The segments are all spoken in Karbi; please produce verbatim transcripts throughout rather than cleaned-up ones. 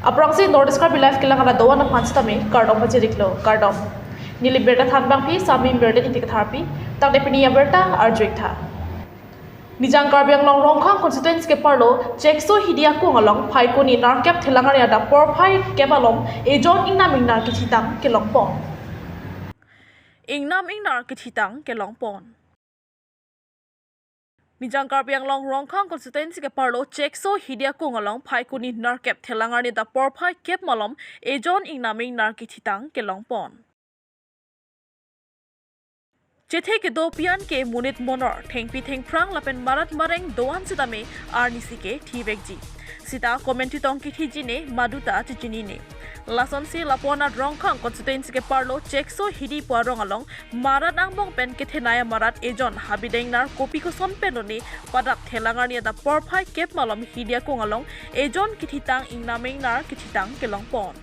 Aphrangsi North East Karbi Live kelang arat doan aphan sitame kardom pajirlo, kardom. Neli birta thanbangpi Sami Mirden Ingti Katharpi, tangte pini abirta arju-ik tha. Nijang Karbi Anglong Rongkhang constituency keparlo Chekso Hidi akung along Phaikuni nerkep Thelang arni adap porphai kep alom ejon ingnam ingnar kethitang kelongpon. Ingnam ingnar kethitang kelongpon. Nijang Karbi Anglong Rongkhang constituency keparlo Chekso Hidi akung along Phaikuni nerkep Thelang arni adap porphai kep malom ejon ingnam ingnar kethitang kelongpon. Chethe kedo pi-an ke monit monor, thengpi thengphrang lapen marat mareng doan sitame arnisi ke thivekji. Sita komantu tong kethiji ne, maduta chechinine. Lasonsi lapu-an Rongkhang constituency keparlo Chekso Hidi pu arong along marat angbong pen kethenei amarat ejon habideng nar kopi koson pen lone padap Thelang arni adap porphai kep malom Hidi akung along ejon kethitang ingnam ingnar kethitang kelongpon.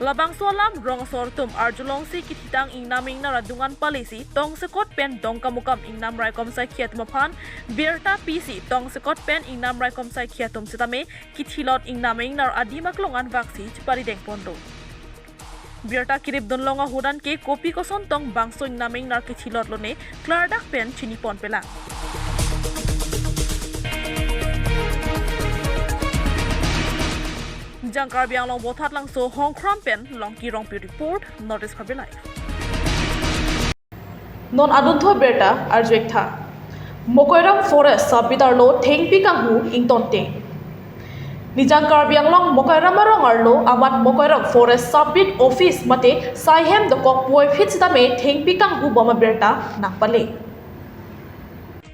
Labangso alam rong asor atum arjulongsi kethitang ingnam ingnar adung an palisi tongsekot pen Dongkamukam ingnam raikom saikhi atum aphan birta pisi tongsekot pen ingnam raikom saikhi atum sitame kethilot ingnam ingnar adim aklong anvaksi cheparidengponlo. Birta kirip dunlong ahut an ke kopi koson tong bangso ingnam ingnar kethilot lone klardak pen chiniponpelang. Nijang Karbi Anglong Bothatlangso Hongkram pen Longki Rongpi report, North East Karbi Live. Non adunthu abirta arju-ik tha. Mokoiram Forest Sub-Beat arlo thengpi kanghu ingtonte. Nijang Karbi Anglong Mokoiram arong arlo amat Mokoiram Forest Sub-Beat office mate saihem dokok puvoiphit sitame thengpi kanghu bom abirta nangpale.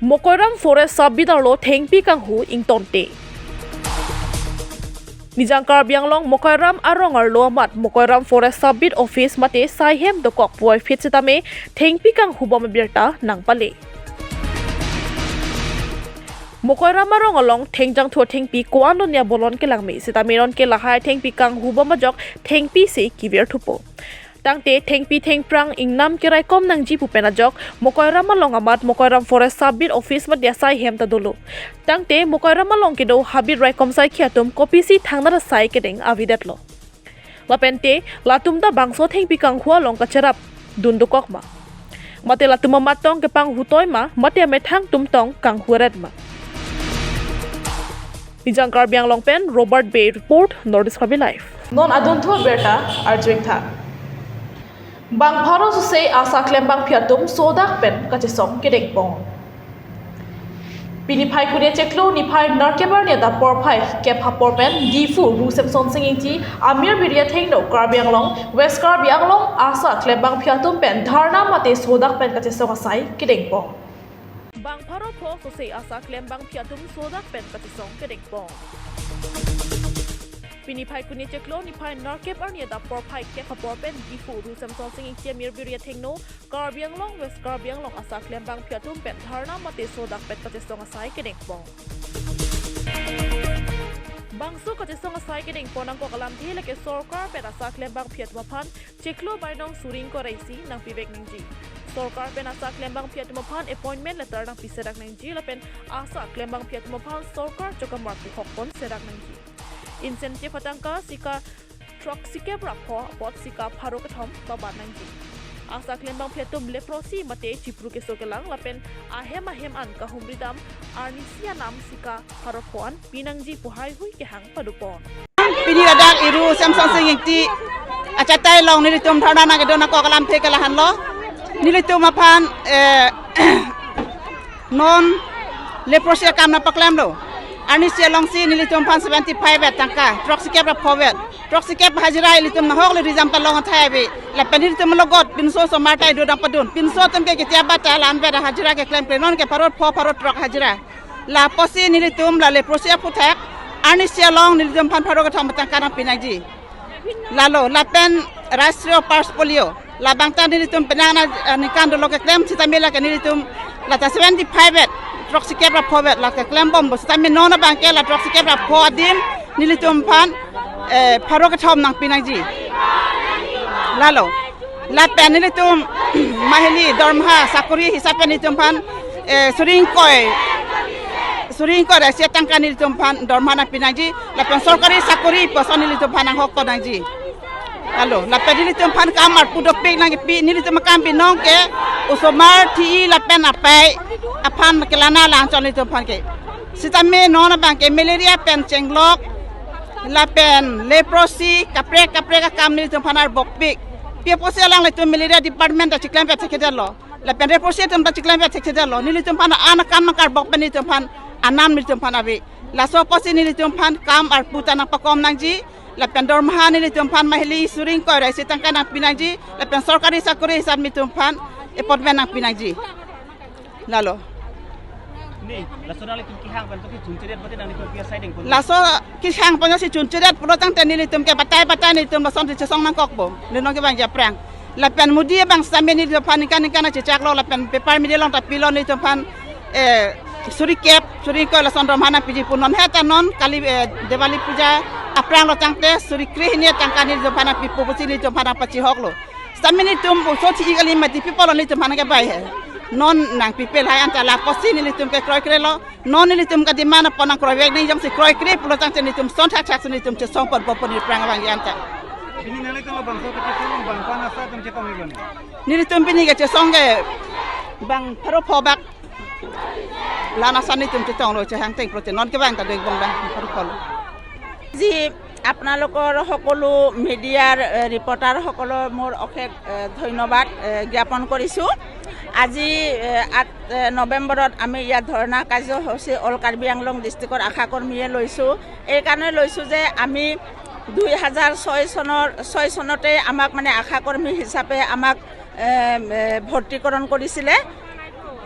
Mokoiram Forest Sub-Beat arlo thengpi kanghu ingtonte. Nijang Karbi Anglong Mokoiram arong arlo amat Mokoiram Forest Sub-Beat office mate saihem dokok puvoiphit sitame thengpi kanghu bom abirta nangpale. Mokoiram arong along thengjangthu thengpi ko-an lone abolon kelangme sitame non ke lahai thengpi kanghu bom ajok thengpi si kevir thupo. Tangte thengpi thengphrang ingnam keraikom nangji pu pen ajok Mokoiram along amat Mokoiram Forest Sub-Beat office mate asaihem ta dolo. Tangte Mokoiram along kedo habit raikom saikhi atum kopisi thangnat asai kedeng avedetlo. Lapente latum ta bangso thengpi kanghu along kacherap dun dokok ma? Mate latum amat tong kepanghu toi ma, mate amethang atum tong kanghu ret ma? Nijang Karbi Anglong pen Robert Bey report, North East Karbi Live. Non adunthu abirta arju-ik tha. Bang pharo sose asa klembangpi atum sodak pen kachesong kedengpon. Pini Phaikuni chiklo niphai nerkep arni adap porphai kep apor pen Diphu Ru Semsonsing Ingti, Amir Biri athengno Karbi Anglong, West Karbi Anglong asa klembangpi atum pen dharna mate sodak pen kachesong asai kedengpon. Bang pharo pho sose asa klembangpi atum sodak pen kachesong kedengpon. Pini Phaikuni chiklo niphai nerkep arni adap porphai kep apor pen Diphu Ru Semsonsing Ingti, Amir Biri athengno Karbi Anglong, West Karbi Anglong asa klembangpi atum pen dharna mate sodak pen kachesong asai kedengpon. Bangso kachesong asai kedengpon angkok alamthe lake sorkar pen asa klembangpi atum aphan chiklo bainong suri ingkoi ra isi nangpivek nangji. Sorkar pen asa klembangpi atum aphan appointment letter nangpiserak nangji lapen asa klembangpi atum aphan sorkar chokamar puhokpon serak nangji. Incentive atangka sika throksikep ra pho apot sika pharo kethom babat nangji. Asa klembangpi atum leprosy mate chipru keso kelang lapen ahem ahem an kahumri dam arnisi anam sika pharo pho an pinangji pu haihui kehang padopon. Pini ladak Ru Semsonsing Ingti achatai along nelitum dharna nangkedun angkok alamthe ke lahenlo. Nelitum aphan, eh, non leprosy akam nangpaklemlo. Arnisi alongsi nelitum aphan seventy-five vet tangka, throksikep ra pho vet. Throksikep hajira ilitum nahok le rijam ta long athai ave. Lapen nelitum logot pinso osomar ta idu dam padun. Pinso atum ke ketia bata la-an vet hajira keklem kre, non ke pharo pho pharo throk hajira. Lapusi nelitum la leprosy aphuthak arnisi along nelitum aphan pharo kethom tangka nangpinangji. Lalo lapen Rashtriya Pulse Polio labang ta nelitum penang na, eh, ningkan dolo keklem sitame lake nelitum lata seventy-five vet, throksikep ra pho vet lake klembompo sitame non abang ke la throksikep ra pho adim nelitum aphan, eh, pharo kethom nangpinangji. Lalo lapen nelitum mahili dormaha sakori hisap pen nelitum aphan, eh, suri ingkoi, Suri ingkoi ra isi atangka nelitum aphan dorma nangpi nangji, lapen sorkari sakori pu ason nelitum aphan nanghok nangji. Alo, lapen nelitum aphan kam arpu dopik nangpi, nelitum akam binong ke osomar, thi lapen apai aphan kelana lang chon nelitum aphan ke. Sitame non abang ke malaria pen chenglok, lapen leprosy, kaprek kaprek akam nelitum aphan arbokpik. Pi apotsi alanglitum malaria department ta chiklem pet thekthedetlo, lapen leprosy atum ta chiklem pet thekthedetlo, nelitum aphan an akam nangkarbok pen nelitum aphan anam nelitum aphan ave. Laso apotsi nelitum aphan kam arpu ta nangpakom nangji, lapen dorma nelitum aphan mahili suri ingkoi ra isi atangka nangpi nangji, lapen sorkari sakori hisap nelitum aphan appointment nangpi nangji. Lalo. Ni, laso nanglitum kehang pen to kechunchedetpo te nanglitum pi asai dengpo? Laso kehang pen si chunchedet pulo tangte nelitum ke batai batai nelitum lason si chesong nangkokpo. Nelitum kevangji aphrang. Lapen Modi abang sitame nelitum aphan ningkan ningkan nangchechaklo, lapen paper media along ta pilo nelitum aphan, eh, suri kep, suri ingkoi lason dorma nangpiji pu, non he ta non kali, eh, Diwali puja aphrang lo tangte suri krehini atangka nelitum aphan nangpipo pusi nelitum aphan nangpachihoklo. Sitame nelitum oso thi kali mati, pi apotlo nelitum aphan nangkebai he. Non nangpipe lahai anta la apotsi nelitum ke kroikrelo. Non nelitum ke demand apot nangkroivek nang, jongsi kroikre pulo tangte nelitum son thakthak si nelitum chesong ponpo pu neli aphrang vangji anta. Pini nanglitum labangso kechesong bang ko-an asa atum chetong ikon? Nelitum pini kechesong ke bang pharo pho bak. La-an asa nelitum chetonglo, chehang teng pulote non kevang ta do-ik bong bang pharo pholo. আজি আপোনালোকৰ সকলো মিডিয়াৰ, এ, ৰিপৰ্টাৰসকলক মোৰ অশেষ, এ, ধন্যবাদ, এ, জ্ঞাপন কৰিছোঁ। আজি, এ, আঠ, এ, নৱেম্বৰত আমি ইয়াত ধৰ্ণা কাৰ্যসূচী অল কাৰ্বি আংলং ডিষ্ট্ৰিক্টৰ আশা কৰ্মীয়ে লৈছোঁ। এইকাৰণে লৈছোঁ যে আমি দুই হাজাৰ ছয় চনৰ, ছয় চনতে আমাক মানে আশা কৰ্মী হিচাপে আমাক, এ, এ, ভৰ্তিকৰণ কৰিছিলে।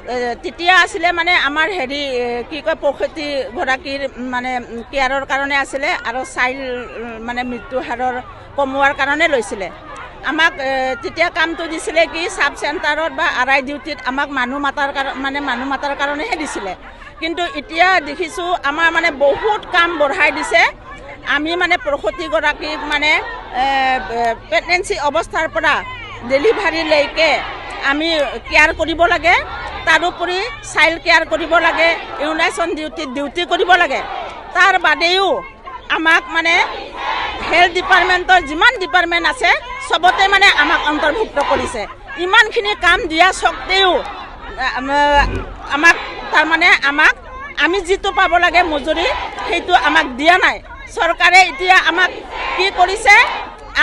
এ, তেতিয়া আছিলে মানে আমাৰ হেৰি, এ, কি কয়, পঁয়ষষ্ঠি গৰাকীৰ মানে কেয়াৰৰ কাৰণে আছিলে আৰু চাইল্ড, উম, মানে মৃত্যু হাৰৰ কমোৱাৰ কাৰণে লৈছিলে। আমাক, এ, তেতিয়া কামটো দিছিলে কি, চাব চেণ্টাৰত বা আৰ আই ডিউটিত আমাক মানুহ মাতাৰ কাৰ-, মানে মানুহ মাতাৰ কাৰণেহে দিছিলে। কিন্তু এতিয়া দেখিছোঁ আমাৰ মানে বহুত কাম বঢ়াই দিছে। আমি মানে পঁয়ষষ্ঠিগৰাকীক মানে, এ, এ, প্ৰেগনেঞ্চি অৱস্থাৰ পৰা ডেলিভাৰীলৈকে আমি কেয়াৰ কৰিব লাগে। তাৰোপৰি চাইল্ড কেয়াৰ কৰিব লাগে, ইমিউনাইজেশ্যন ডিউটি, ডিউটি কৰিব লাগে। তাৰ বাদেও আমাক মানে হেল্থ ডিপাৰ্টমেণ্টৰ যিমান ডিপাৰ্টমেণ্ট আছে, চবতে মানে আমাক অন্তৰ্ভুক্ত কৰিছে। ইমানখিনি কাম দিয়া স্বত্বেও, আ-, আম-, আমাক, তাৰমানে আমাক, আমি যিটো পাব লাগে মজুৰি, সেইটো আমাক দিয়া নাই। চৰকাৰে এতিয়া আমাক কি কৰিছে,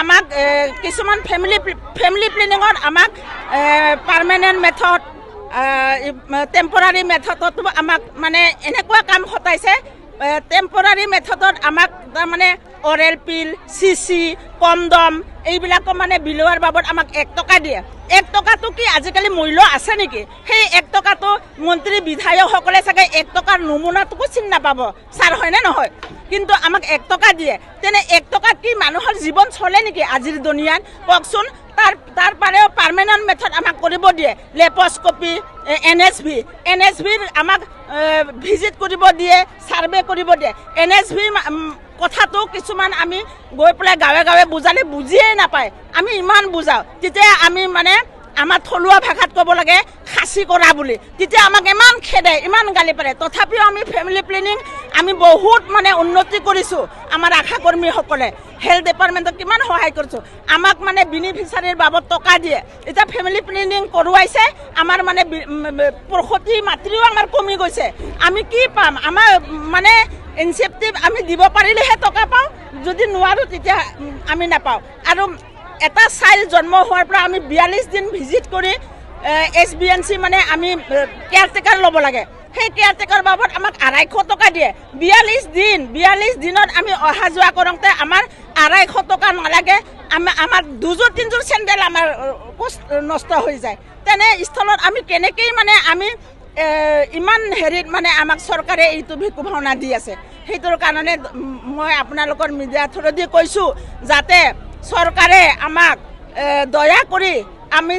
আমাক, এ, কিছুমান ফেমিলি প্লে-, ফেমিলি প্লেনিঙত আমাক, এ, পাৰ্মানেণ্ট মেথড, আ, ই, টেম্পৰাৰী মেথডতো আমাক মানে এনেকুৱা কাম খটাইছে, এ, টেম্পৰাৰী মেথডত আমাক তাৰমানে অৰেল পিল, চিচি, কণ্ডম এইবিলাকো মানে বিলোৱাৰ বাবদ আমাক এক টকা দিয়ে। এক টকাটো কি আজিকালি মূল্য আছে নেকি? সেই এক টকাটো মন্ত্ৰী বিধায়কসকলে চাগে এক টকাৰ নমুনাটোকো চিনি নাপাব, ছাৰ, হয়নে নহয়? কিন্তু আমাক এক টকা দিয়ে। তেনে এক টকাত কি মানুহৰ জীৱন চলে নেকি আজিৰ দুনিয়াত? কওকচোন। তাৰ, তাৰ বাদেও পাৰ্মানেণ্ট মেথড আমাক কৰিব দিয়ে, লেপস্কপি, এ, N S V, N S ভিৰ আমাক, এ, ভিজিট কৰিব দিয়ে, ছাৰ্ভে কৰিব দিয়ে। এন এছ ভি মা-, উম, কথাটো কিছুমান আমি গৈ পেলাই গাঁৱে গাঁৱে বুজালে বুজিয়েই নাপায়। আমি ইমান বুজাওঁ, তেতিয়া আমি মানে আমাৰ থলুৱা ভাষাত ক'ব লাগে খাচী কৰা বুলি। তেতিয়া আমাক ইমান খেদে, ইমান গালি পাৰে। তথাপিও আমি ফেমিলি প্লেনিং আমি বহুত মানে উন্নতি কৰিছোঁ আমাৰ আশা কৰ্মীসকলে। হেল্থ ডিপাৰ্টমেণ্টক কিমান সহায় কৰিছোঁ। আমাক মানে বেনিফিচিয়াৰীৰ বাবদ টকা দিয়ে। এতিয়া ফেমিলি প্লেনিং কৰোৱাইছে, আমাৰ মানে বি-, উম, উম, প্ৰসূতি মাতৃও আমাৰ কমি গৈছে। আমি কি পাম? আমাৰ মানে ইনচেণ্টিভ আমি দিব পাৰিলেহে টকা পাওঁ, যদি নোৱাৰোঁ তেতিয়া, উম, আমি নাপাওঁ। আৰু এটা চাইল্ড জন্ম হোৱাৰ পৰা আমি বিয়াল্লিছ দিন ভিজিট কৰি, এ, এইচ বি এন চি মানে আমি, এ, কেয়াৰটেকাৰ ল'ব লাগে। সেই কেয়াৰটেকাৰ বাবদ আমাক আঢ়ৈশ টকা দিয়ে। বিয়াল্লিছ দিন, বিয়াল্লিছ দিনত আমি অহা যোৱা কৰোঁতে আমাৰ আঢ়ৈশ টকা নালাগে, আমা-, আমাৰ দুযোৰ তিনিযোৰ চেণ্ডেল আমাৰ, অ, কষ্ট, নষ্ট হৈ যায়। তেনে স্থলত আমি কেনেকেই মানে আমি, এ, ইমান হেৰিত মানে আমাক চৰকাৰে এইটো ভিকু ভাওনা দি আছে। সেইটোৰ কাৰণে, উম, মই আপোনালোকৰ মিডিয়া থ্ৰুদি কৈছোঁ যাতে চৰকাৰে আমাক, এ, দয়া কৰি আমি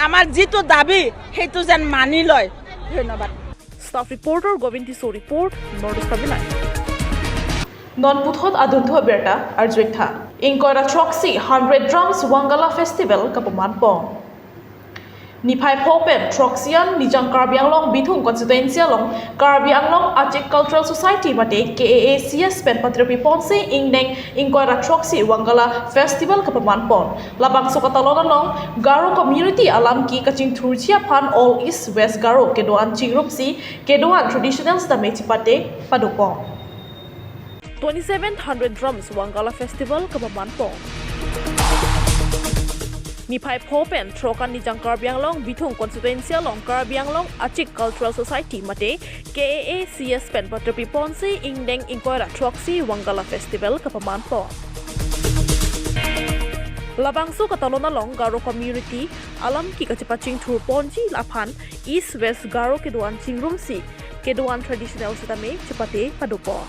আমাৰ যিটো দাবী সেইটো যেন মানি লয়। ধন্যবাদ। Staff reporter Govind Tisso report, North East Kabilang. Non puthot adunthu abirta arjuiktha. Ingkoi ra throksi hundred drums Wangala Festival kapamanpon. Niphai pho pen throksi an Nijang Karbi Anglong Bithung constituency along Karbi Anglong Achik Cultural Society mate K A A C S pen patirpi ponsi ingdeng ingkoi ra throksi Wangala Festival kapaman pon. Labangso katalon along Garo community alam ki kachingthurji aphan All East West Garo kedo-an chingrumsi kedo-an traditional sitame chipate padopon. Twenty-seven hundred drums Wangala Festival kapaman pon. Niphai pho pen throksi an Nijang Karbi Anglong Bithung constituency along Karbi Anglong Achik Cultural Society mate K A A C S pen patirpi ponsi ingdeng ingkoi ra throksi Wangala Festival kapaman pon. Labangso katalon along Garo community alam ki kachipachingthur ponji aphan East West Garo kedo-an chingrumsi kedo-an traditional sitame chipate padopon.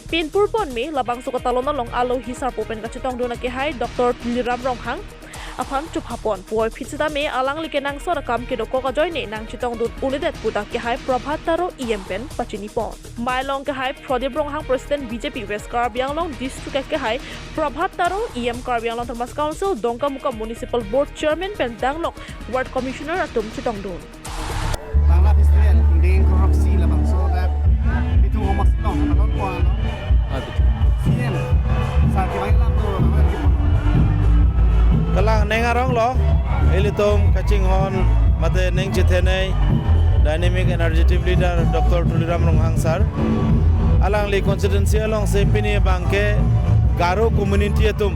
Pinpur pon me labangso katalon along alohi sarpo pen kachetongdun akehai Doctor Tuliram Ronghang aphan chupha pon puvoiphit sitame alangli ke nangso akam kedokok ajoine nangchetongdun un-edet pu ta akehai Prabhat Taro E M pen pachini pon. Mai along akehai Pradip Ronghang, President B J P West Karbi Anglong District, akehai Prabhat Taro E M, Karbi Anglong Autonomous Council Dongkamukam Municipal Board Chairman pen danglok Ward Commissioner atum chetongdun. Bangla Festival ingdeng ingkoi ra throksi labangso dak Bithung Homas Tong alon ko ano. Aduh. C M sar kevang alam do, bang lagi. Kalang neng arong lo, ilitum kachinghon mate neng chethenei Dynamic Energetic Leader Doctor Tuliram Ronghang sir. Alangli constituency alongsi pini abangke Garo community atum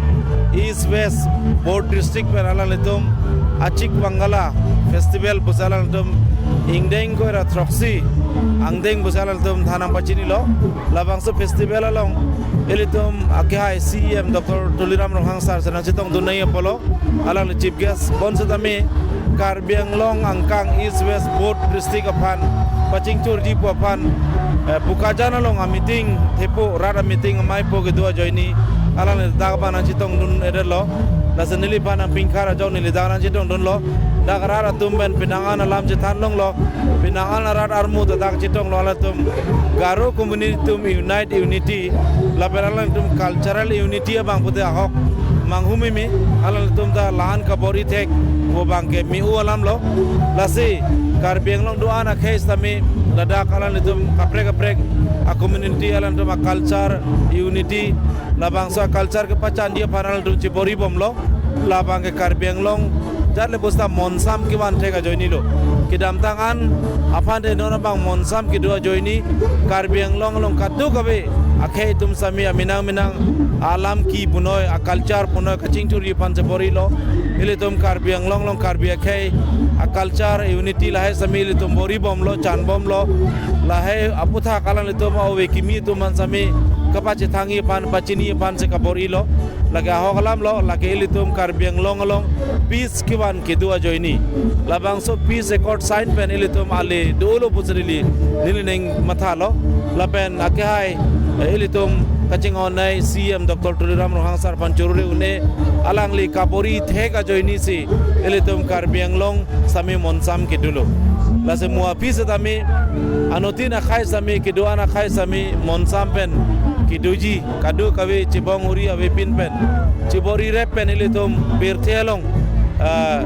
East West both district pen alanglitum Achik Wangala Festival pusi alanglitum ingdeng ingkoi ra throksi angdeng pusi alanglitum than nangpachinilo. Labangso festival along ilitum akehai C E M Doctor Tuliram Ronghang sir si nangchetongdun nangji apotlo, alangli chief guest pon sitame Karbi Anglong angkang East West both district aphan pachingthurji pu aphan, eh, Bokajan along a-meeting thepo, rat a-meeting amaipo kedo ajoine alangli dak abang nangchetongdun-edetlo. Lasi neliphan nangpingkhar ajok neli dak nangchetongdunlo. Dak rat atum pen penang an alam chethan longlo, penang an arat armu ta dak chetonglo, alangtum Garo community atum unite unity, lapen alangtum cultural unity abang pute ahok manghumeme, alangtum ta la-an kabor-i thek pu abangke me-u alamlo. Lasi Karbi Anglong do-an akhei sitame ladak alanglitum kaprek kaprek a-community, alangtum a-culture unity, labangso a-culture kepachanji aphan alangtum chebor-i bomlo. Labangke Karbi Anglong jat le pusita monsam kevan thek ajoinelo. Kedamtang an aphan te non abang monsam kedo ajoine Karbi Anglong along kadokave akhei atum sitame amenang menang alam ki punoi, a-culture punoi kachingthurji aphan chebor-ilo. Ilitum Karbi Anglong along Karbi akhei a-culture unity lahai sitame ilitum bor-i bomlo, chan bomlo. Lahai aputhak alanglitum ove kimi atum aphan sitame kapachethangji aphan, pachini aphan si kabor-ilo. Lake ahok alamlo, lake ilitum Karbi Anglong along peace kevan kedo ajoine labangso peace accord sign pen ilitum ale dolo pusi neli, neli neng mathalo. Lapen akehai, eh, ilitum kachinghonnei C E M Doctor Tuliram Ronghang sir aphan chorure un-e, alangli kabor-i thek ajoine si ilitum Karbi Anglong sitame monsam kedolo. Lasi mo aphi sitame anuttin akhei sitame, kedo-an akhei sitame monsam pen kedoji, kadokave chibong uri avepin pen, chibor-i rep pen ilitum pirthe along, ah,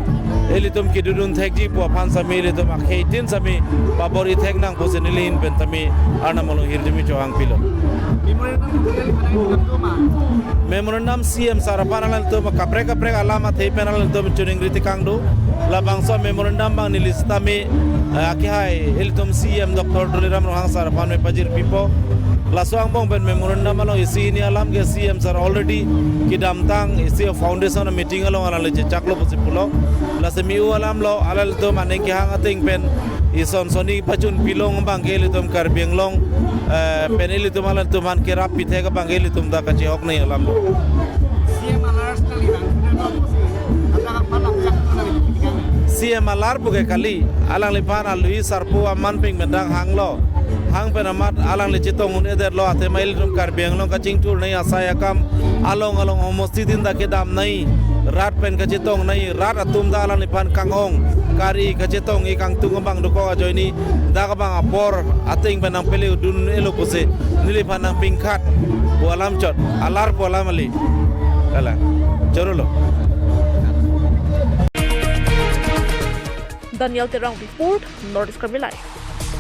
ilitum kedodun thekji pu aphan sitame ilitum akheitin sitame pabor-i thek nang pusi neli ahin pen sitame Arnam along hirjume chohangpilo. Memorandum C E M sir aphan alangtum kaprek kaprek alam athe pen alangtum choningri tekang do. Labangso memorandum abang neli sitame, eh, akehai ilitum C E M Doctor Tuliram Ronghang sir aphan me pajirpipo. Laso angbong pen memorandum along isi hini alam ke C E M sir already kedamtang isi foundation meeting along alangli chechaklo pusi pulo. Lasi me-u alamlo, alangtum aning kehang ateng pen ison soni pachun pilong abangke ilitum Karbi Anglong, eh, pen ilitum alangtum aphan kerap pithek abangke ilitum ta kachehok nangji alamlo. C E M alar sekali bang, sudah dua musim. Ada apa namanya? C E M alar puke kali, alangliphan alohi sarpo aman ping pen dak hanglo. Hang pen amat alangli chetong un-edetlo, athema ilitum Karbi Anglong kachingthur nangji asai akam along along homosti tin ta kedam nangji, rat pen kachetong nangji, rat atum ta alangliphan kang-ong kari kachetong-i kangtung abang dokok ajoine dak abang apor ateng pen nangpeludun-elo pusi neliphan nangpingkhat pu alam chot, alar pu alam kali. Kalang. Chorolo. Daniel Terang report, North East Karbi Live.